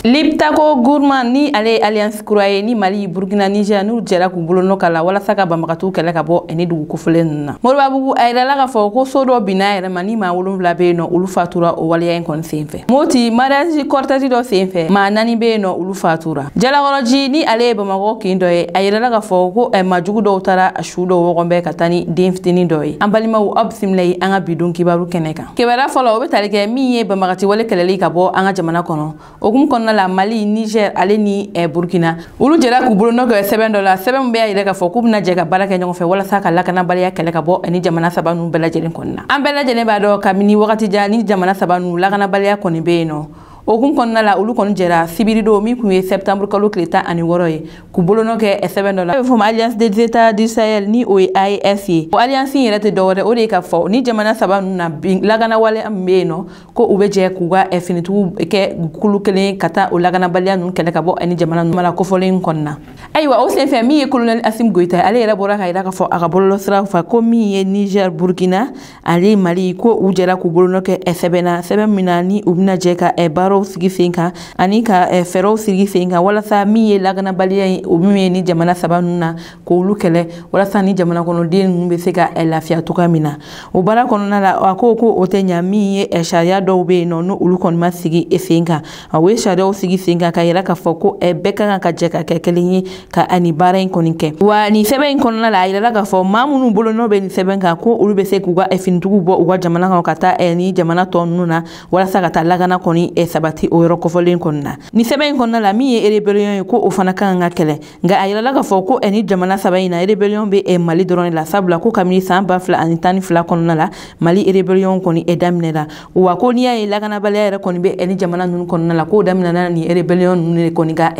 Liptako Gourma ni ale ye alliance kura ye ni Mali, Burkina, Niger n'u jɛra k'u bolonɔ k'a la walasa ka banbagatiw kɛlɛ ka bɔ ni dugu kofɔlen ninnu na. Moribabugu, a yirala k'a fɔ ko so dɔ binna a yɛrɛ ma ni maa 7 bɛ yen nɔ, olu fatura o waleya in kɔni senfɛ. Moti, mariage cortège dɔ senfɛ, maa 4 bɛ yen nɔ, olu fatura. Jalakɔrɔji ni ale ye Bamakɔ kin dɔ ye, a yirala k'a fɔ ko maajugu dɔw taara su dɔw wɔgɔnbɛ ka taa ni den fitinin dɔ ye. An balimaw, aw bisimila ye an ka bi don kibaru kɛnɛ kan. Kibaruya fɔlɔ, o bɛ tali kɛ min ye banbagati wale kɛlɛli ka bɔ an ka jamana kɔnɔ. O hukumu kɔnɔna la, Mali, Niger ale ni Burkina, olu jɛra k'u bolonɔ kɛ sɛbɛn dɔ la, sɛbɛn min bɛ yira k'a fɔ k'u bɛna jɛ ka baara kɛ ɲɔgɔn fɛ walasa ka lakanabaliya kɛlɛ ka bɔ ni jamana saba ninnu bɛɛ lajɛlen kɔnɔna na. An bɛɛ lajɛlen b'a dɔn kabini wagati jan ni jamana saba ninnu lakanabaliya kɔni bɛ yen nɔ. O hukumu kɔnɔna la, olu kɔni jɛra sibiridon min tun ye septembre kalo tile 16 ye k'u bolonɔ kɛ sɛbɛn dɔ la, a bɛ fɔ ma Alliance des États du Sahel, ni o ye AES ye. O alliance in yɛrɛ tɛ dɔwɛrɛ, o de ye k'a fɔ ni jamana saba ninnu na lakanawale min bɛ yen nɔ, ko u bɛ jɛ k'u ka finitigiw kɛ kulu kelen ka taa o lakanabaliya ninnu kɛlɛ ka bɔ ni jamana ninnu la kofɔlen in kɔnɔna. Ayiwa, o senfɛ, min ye colonel Assimi Goïta, ale yɛrɛ bɔra ka yira k'a fɔ a ka bɔlɔlɔsiraw fɛ ko min ye Niger, Burkina ale Mali, ko u jɛra k'u bolonɔ kɛ sɛbɛn na, sɛbɛn min na ni u bɛna jɛ ka baaraw sigi sen kan ani ka fɛɛrɛw sigi sen kan walasa min ye lakanabaliya ye, o min ye ni jamana saba ninnu na, k'olu kɛlɛ walasa ni jamana kɔnɔden ninnu bɛ se ka lafiya cogoya min na. O baara kɔnɔna la, a ko ko o tɛ ɲa min ye sariya dɔw bɛ yen nɔ, n'olu kɔni ma sigi sen kan. O ye sariyaw sigi sen kan ka yira k'a fɔ ko bɛɛ ka kan ka jɛ ka kɛ kelen ye ka ani baara in kɔni kɛ. Wa nin sɛbɛn in kɔnɔna la, a yirala k'a fɔ maa minnu bolonɔ bɛ nin sɛbɛn kan, ko olu bɛ se k'u ka finitigiw bɔ u ka jamana kɔnɔ ka taa ni jamana tɔ ninnu na walasa ka taa lakana kɔni sabati o yɔrɔ kofɔlen kɔnɔna na. Nin sɛbɛn in kɔnɔna la, min ye rébellion ye, ko o fana ka kan ka kɛlɛ, nka a yirala k'a fɔ ko ni jamana saba in na, rébellion bɛ Mali dɔrɔn de la, sabula ko kabini san 2012 kɔnɔna la, Mali rébellion kɔni daminɛra. Wa ko n'i y'a ye lakanabaliya yɛrɛ kɔni bɛ ni jamana ninnu kɔnɔna la, k'o daminɛna ni rébellion ninnu de kɔni ka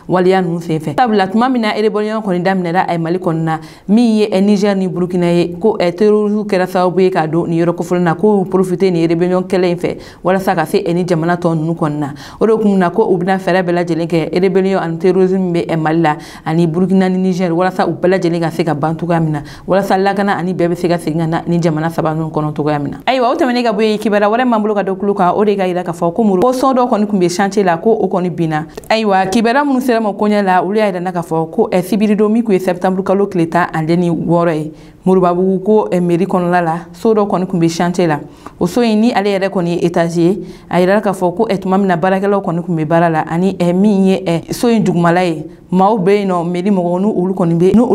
waleya ninnu senfɛ, sabula tuma min na rébellion kɔni daminɛra Mali kɔnɔna na, min ye Niger ni Burkina ye, ko terrorisme kɛra sababu ye k'a don nin yɔrɔ kofɔlen na, k'o y'u profiter nin rébellion kɛlɛ in fɛ walasa ka se ni jamana tɔ ninnu kɔnɔna na. O de kun na ko u bɛna fɛɛrɛ bɛɛ lajɛlen kɛ rébellion ani terrorisme bɛ Mali la ani Burkina ni Niger, walasa u bɛɛ lajɛlen ka se ka ban cogoya min na, walasa lakana ani bɛɛ bɛ se ka segin ka na ni jamana saba ninnu kɔnɔ cogoya min na. Ayiwa, o tɛmɛnen ka bɔ yen, kibaruya wɛrɛ m'an bolo ka da kulu kan, o de ka yira k'a fɔ ko muru ko sɔn dɔ kɔni tun bɛ chantier la, ko o kɔni binna. Ayiwa, kibaruya minnu sera ma koɲɛ la, olu y'a yira k'a fɔ ko sibiridon min tun ye septembre kalo tile 16 ye, Moribabugu ko mairie kɔnɔna la, so dɔ kɔni tun bɛ chantier la. O so in ni ale yɛrɛ kɔni ye étage ye, a yirala k'a fɔ ko tuma min na baarakɛlaw kɔni tun bɛ baara la ani min ye so in dugumala ye, maaw bɛ yen nɔ, mairie mɔgɔw, n'olu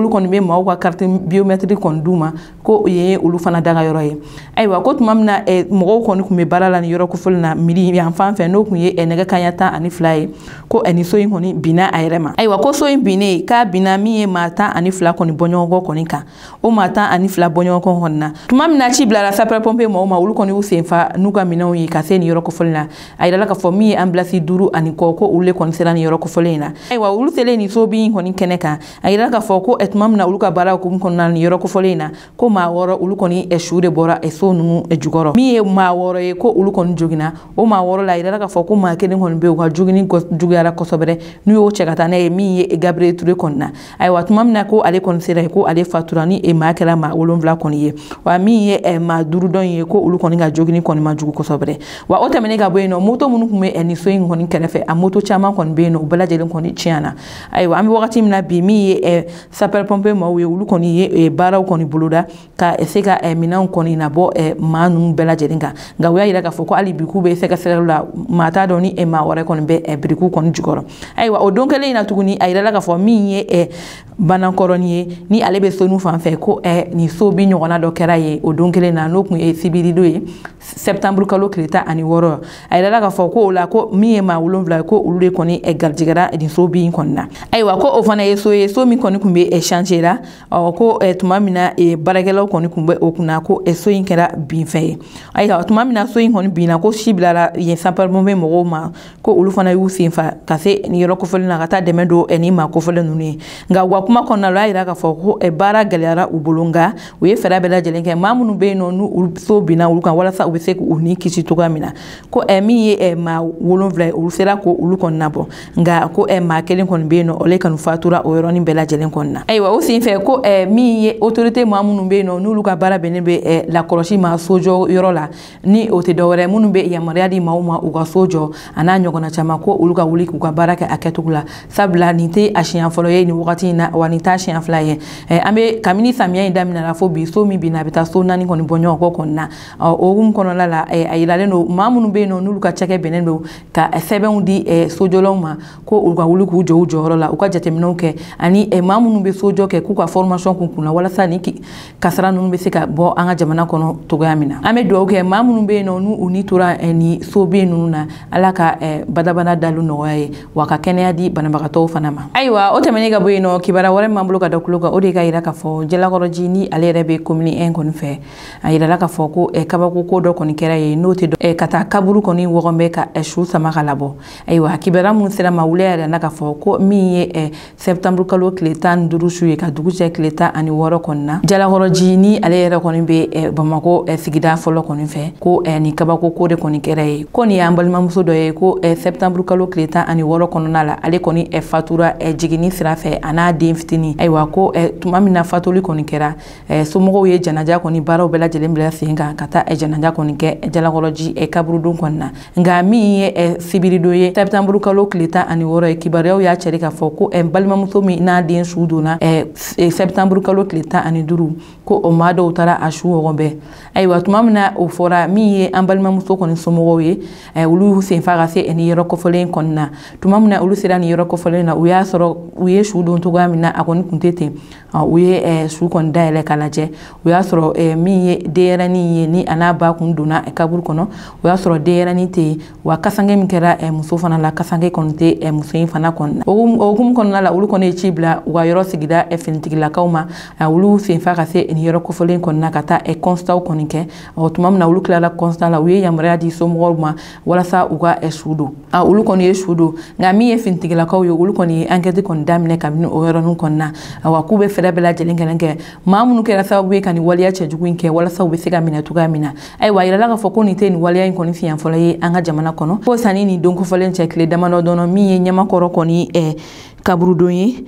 kɔni bɛ maaw ka carte biométrique kɔni d'u ma, ko yen ye olu fana daga yɔrɔ ye. Ayiwa, ko tuma min na mɔgɔw kɔni tun bɛ baara la nin yɔrɔ kofɔlen na mairie yan fan fɛ, n'o tun ye nɛgɛ kanɲɛ 12 ye, ko nin so in kɔni binna a yɛrɛ ma. Ayiwa, ko so in binnen, k'a binna min ye maa 12 kɔni bɔɲɔgɔnkɔ kɔni kan. O maa 12 bɔɲɔgɔnkɔ kɔni na, tuma min na ci bilara sapeur pompier mɔgɔw ma, olu kɔni y'u senfa n'u ka minɛnw ye ka se nin yɔrɔ kofɔlen na. A yirala k'a fɔ min ye ambulance 5 ani kɔ, ko olu de kɔni sera nin yɔrɔ kofɔlen in na. Ayiwa, olu selen nin so bin kɔni kɛnɛ kan, a yirala k'a fɔ ko tuma min na olu ka baara hukumu kɔnɔna na nin yɔrɔ kofɔlen in na, ko maa 6, olu kɔni su de bɔra so ninnu jukɔrɔ. Min ye maa 6 ye, ko olu kɔni joginna. O maa 6 la, a yirala k'a fɔ ko maa kelen kɔni bɛ yen, u ka jogini juguyara kosɛbɛ, n'u y'o cɛ ka taa n'a ye min ye Gabriel Touré kɔni na. Ayiwa, tuma min na ko ale kɔni sera yen, ko ale fatura ni maa kɛra maa 7 kɔni ye. Wa min ye maa 5 dɔ in ye, ko olu kɔni ka jogini kɔni ma jugu kosɛbɛ. Wa o tɛmɛnen ka bɔ yen nɔ, moto minnu tun bɛ nin so in kɔni kɛrɛfɛ, a moto caman kɔni bɛ yen nɔ, u bɛɛ lajɛlen kɔni tiɲɛna. Ayiwa, an bɛ wagati min na bi, min ye sapeur pompier maaw ye, olu kɔni ye baaraw kɔni boloda ka se ka minɛnw kɔni nabɔ maa ninnu bɛɛ lajɛlen kan, nka u y'a yira k'a fɔ ko hali bi k'u bɛ sɛgɛsɛgɛli la, maa t'a dɔn ni maa wɛrɛ kɔni bɛ birikiw kɔni jukɔrɔ. Ayiwa, o don kelen in na tuguni, a yirala k'a fɔ min ye Banakɔrɔni ye, ni ale bɛ sonu fan fɛ, ko nin so bin ɲɔgɔnna dɔ kɛra yen o don kelen na, n'o tun ye sibiridon ye, septembre kalo tile 16. A yirala k'a fɔ ko o la, ko min ye maa 7 ye, ko olu de kɔni garijɛgɛra nin so bin kɔni na. Ayiwa, ko o fana ye so ye, so min kɔni tun bɛ chantier la. Ɔ, ko tuma min na baarakɛlaw kɔni tun bɛ o kunna, ko so in kɛra binfɛn ye. Ayiwa, tuma min na so in kɔni binna, ko si bilara yen sapeur pompier mɔgɔw ma, ko olu fana y'u senfa ka se nin yɔrɔ kofɔlen na ka taa dɛmɛ don nin maa kofɔlen ninnu ye. Nka u ka kuma kɔnɔna la, o y'a yira k'a fɔ ko baara gɛlɛyara u bolo, nka u ye fɛɛrɛ bɛɛ lajɛlen kɛ maa minnu bɛ yen nɔ, n'u so binna olu kan, walasa u bɛ bɛ se k'u ni kisi cogoya min na. Ko min ye maa 7 ye, olu sera ko olu kɔni nabɔ, nka ko maa 1 kɔni bɛ yen nɔ, ale kɔni fatura o yɔrɔnin bɛɛ lajɛlen kɔni na. Ayiwa, o senfɛ ko min ye autorité maa minnu bɛ yen nɔ, n'olu ka baara bɛnnen bɛ lakɔlɔsi ma sojɔ yɔrɔ la, ni o tɛ dɔwɛrɛ minnu bɛ yamaruya di maaw ma u ka so jɔ a n'a ɲɔgɔnna caman, ko olu ka wuli k'u ka baara kɛ a kɛcogo la, sabula nin tɛ a siɲɛ fɔlɔ ye nin wagati in na, wa nin t'a siɲɛ fila ye. An bɛ kabini samiya in daminɛna fo bi, so min binna a bɛ taa so 4 kɔni bɔ ɲɔgɔn kɔ kɔni na. O hukumu kɔnɔna la, a yiralen don maa minnu bɛ yen nɔ, n'olu ka cakɛ bɛnnen don ka sɛbɛnw di sojɔlaw ma, ko u ka wuli k'u jɔ u jɔyɔrɔ la, u ka jateminɛw kɛ, ani maa minnu bɛ sojɔ kɛ k'u ka formation k'u kunna, walasa ni kasara ninnu bɛ se ka bɔ an ka jamana kɔnɔ cogoya min na. An bɛ dugawu kɛ maa minnu bɛ yen nɔ, n'u ni tora ni soben ninnu na, Ala ka badabada dalu nɔgɔya ye, wa ka kɛnɛya di banabagatɔw fana ma. Ayiwa, o tɛmɛnen ka bɔ yen nɔ, kibaruya wɛrɛ m'an bolo ka da kulo kan, o de ka yira k'a fɔ Jalakɔrɔji ni ale yɛrɛ bɛ commune 1 kɔni fɛ, a yirala k'a fɔ ko kabako ko dɔ kɔni kɛra yen, n'o tɛ ka taa kaburu kɔni wɔgɔnbɛ ka su sama ka labɔ. Ayiwa, kibaruya mun sera ma wuli yɛrɛ na k'a fɔ ko min ye septembre kalo tile 15 su ye ka dugu jɛ tile 16 kɔni na, Jalakɔrɔji ni ale yɛrɛ kɔni bɛ Bamakɔ sigida fɔlɔ kɔni fɛ, ko nin kabako ko de kɔni kɛra yen. Ko nin y'an balimamuso dɔ ye, ko septembre kalo tile 16 kɔnɔna la, ale kɔni fatura jiginni sira fɛ a n'a den fitinin. Ayiwa, ko tuma min na fatuli kɔni kɛra, somɔgɔw ye janaja kɔni baaraw bɛɛ lajɛlen bila sen kan ka taa janaja kɔni kɛ Jalakɔrɔji kaburudon kɔni na. Nka min ye sibiridon ye septembre kalo tile 16 ye, kibaruyaw y'a cari k'a fɔ ko balimamuso min n'a den su donna septembre kalo tile 15, ko o maa dɔw taara a su wɔgɔbɛ. Ayiwa, tuma min na o fɔra, min ye an balimamuso kɔni somɔgɔw ye, olu senfa ka se nin yɔrɔ kɔfɔlen kɔni na. Tuma min na olu sera nin yɔrɔ kɔfɔlen na, u y'a sɔrɔ u ye su don cogoya min na, a kɔni kun tɛ ten. U ye su kɔni dayɛlɛ k'a lajɛ, u y'a sɔrɔ min ye denyɛrɛnin ye ni a n'a ba kun donna kaburu kɔnɔ, o y'a sɔrɔ denyɛrɛnin tɛ yen, wa kasange min kɛra muso fana la, kasange kɔni tɛ muso in fana kɔni na. O hukumu kɔnɔna la, olu kɔni ye ci bila u ka yɔrɔ sigida finitigilakaw ma, olu senfa ka se nin yɔrɔ kɔfɔlen kɔni na ka taa constat kɔni kɛ. Tuma min na olu tilala constat la, u ye yamaruya di somɔgɔw ma walasa u ka su don. Olu kɔni ye su don, nka min ye finitigilakaw ye, olu kɔni ye enquête kɔni daminɛ kabini o yɔrɔnin kɔni na. Awa, k'u bɛ fɛɛrɛ bɛɛ lajɛlen kɛ maa minnu kɛra sababu ye ka nin waleya cɛjugu in kɛ, walasa u bɛ se ka minɛ cogoya min na. Ayiwa, a yirala k'a fɔ ko nin tɛ nin waleya in kɔni siɲɛ fɔlɔ ye an ka jamana kɔnɔ. Ko sanni nin don kofɔlen cɛ tile damadɔ dɔrɔn, min ye Ɲamakɔrɔ kɔni kaburudon ye,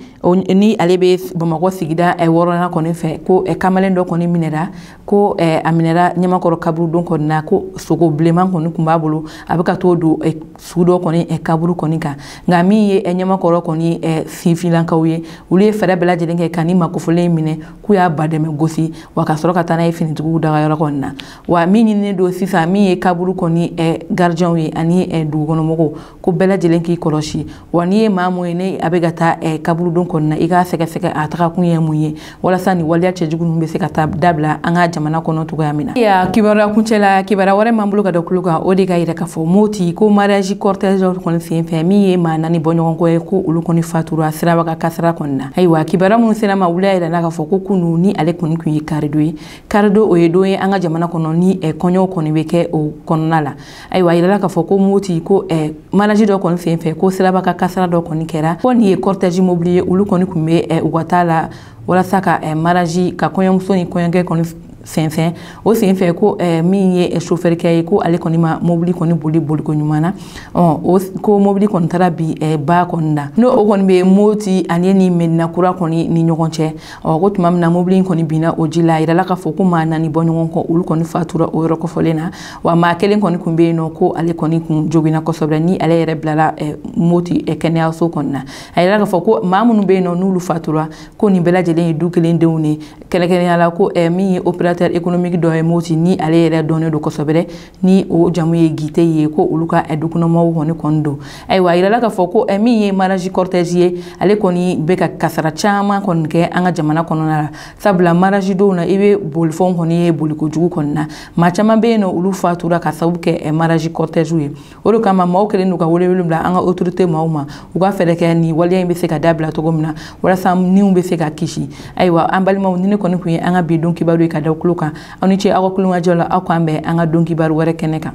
ni ale bɛ Bamakɔ sigida 6nan kɔni fɛ, ko kamalen dɔ kɔni minɛra, ko a minɛra Ɲamakɔrɔ kaburudon kɔni na, ko sogo bilenman kɔni tun b'a bolo, a bɛ ka t'o don su dɔ kɔni kaburu kɔni kan. Nka min ye Ɲamakɔrɔ kɔni sinfinlakaw ye, olu ye fɛɛrɛ bɛɛ lajɛlen kɛ ka nin makofɔlen minɛ, k'u y'a ba dɛmɛ gosi, wa ka sɔrɔ ka taa n'a ye finitigiw dagayɔrɔ kɔni na. Wa min ɲininen don sisan, min ye kaburu kɔni gardien ye ani dugukɔnɔmɔgɔw, ko bɛɛ lajɛlen k'i kɔlɔsi. Wa n'i ye maa mun ye ne a bɛ ka taa kaburudon kɔni na, i k'a sɛgɛsɛgɛ a tagakun ye mun ye, walasa nin waleya cɛjugu ninnu bɛ se ka taa dabila an ka jamana kɔnɔ cogoya min na. Ya kibaruya kuncɛ la, kibaruya wɛrɛ m'an bolo ka da kulo kan, o de ka yira k'a fɔ Moti ko mariage cortège kɔni senfɛ, min ye maa 4 bɔ ɲɔgɔn kɔ ye, ko olu kɔni fatura siraba ka kasara kɔni na. Ayiwa, kibaruya minnu sera ma wuli a yira k'a fɔ ko kunu ni ale kɔni kun ye karidon ye. Karidon o ye don ye an ka jamana kɔnɔ ni kɔɲɔw kɔni bɛ kɛ o kɔnɔna la. Ayiwa, a yirala k'a fɔ ko Moti ko mariage dɔ kɔni senfɛ, ko siraba ka kasara dɔ kɔni kɛra, ko nin ye cortège mobili ye, olu kɔni kun bɛ u ka taa la walasa ka mariage ka kɔɲɔmuso ni kɔɲɔkɛ kɔni sɛnsɛn. O senfɛ ko min ye chauffeur kɛ ye, ko ale kɔni ma mobili kɔni boli boliko ɲuman na, o ko mobili kɔni taara bi ba kɔni na, n'o o kɔni bɛ Moti ani ni Medina Kura kɔni ni ɲɔgɔn cɛ. Ko tuma min na mobili in kɔni binna o ji la, a yirala k'a fɔ ko maa 4 bɔ ɲɔgɔn kɔ, olu kɔni fatura o yɔrɔ kɔfɔlen na. Wa maa 1 kɔni kun bɛ yen nɔ, ko ale kɔni kun joginna kosɛbɛ, ni ale yɛrɛ bilala Moti kɛnɛyaso kɔni na. A yirala k'a fɔ ko maa minnu bɛ yen nɔ n'olu fatura, ko nin bɛɛ lajɛlen ye du kelen denw de, kɛrɛnkɛrɛnnenya la ko min ye opérateur économique dɔ ye Moti, ni ale yɛrɛ dɔnnen don kosɛbɛ, ni o jamu ye Gite ye, ko olu ka dukɔnɔmɔgɔw kɔni don. Ayiwa, a yirala k'a fɔ ko min ye mariage cortège ye, ale kɔni bɛ ka kasara caman kɔni kɛ an ka jamana kɔnɔna la, sabula mariage donw na i bɛ bolifɛnw kɔni ye bolikojugu kɔni na, maa caman bɛ yen nɔ olu fatura ka sababu kɛ mariage cortège ye. O de kama maaw kɛlen don ka welewele bila an ka autorité maaw ma, u ka fɛɛrɛ kɛ nin waleya in bɛ se ka dabila cogo min na, walasa niw bɛ se ka kisi. Ayiwa, an balimaw, ni ne kɔni kun ye an ka bi don kibaru ye ka da kulo kan. Aw ni ce aw ka kulomajɔ la, aw k'an bɛn an ka don kibaru wɛrɛ kɛnɛ kan.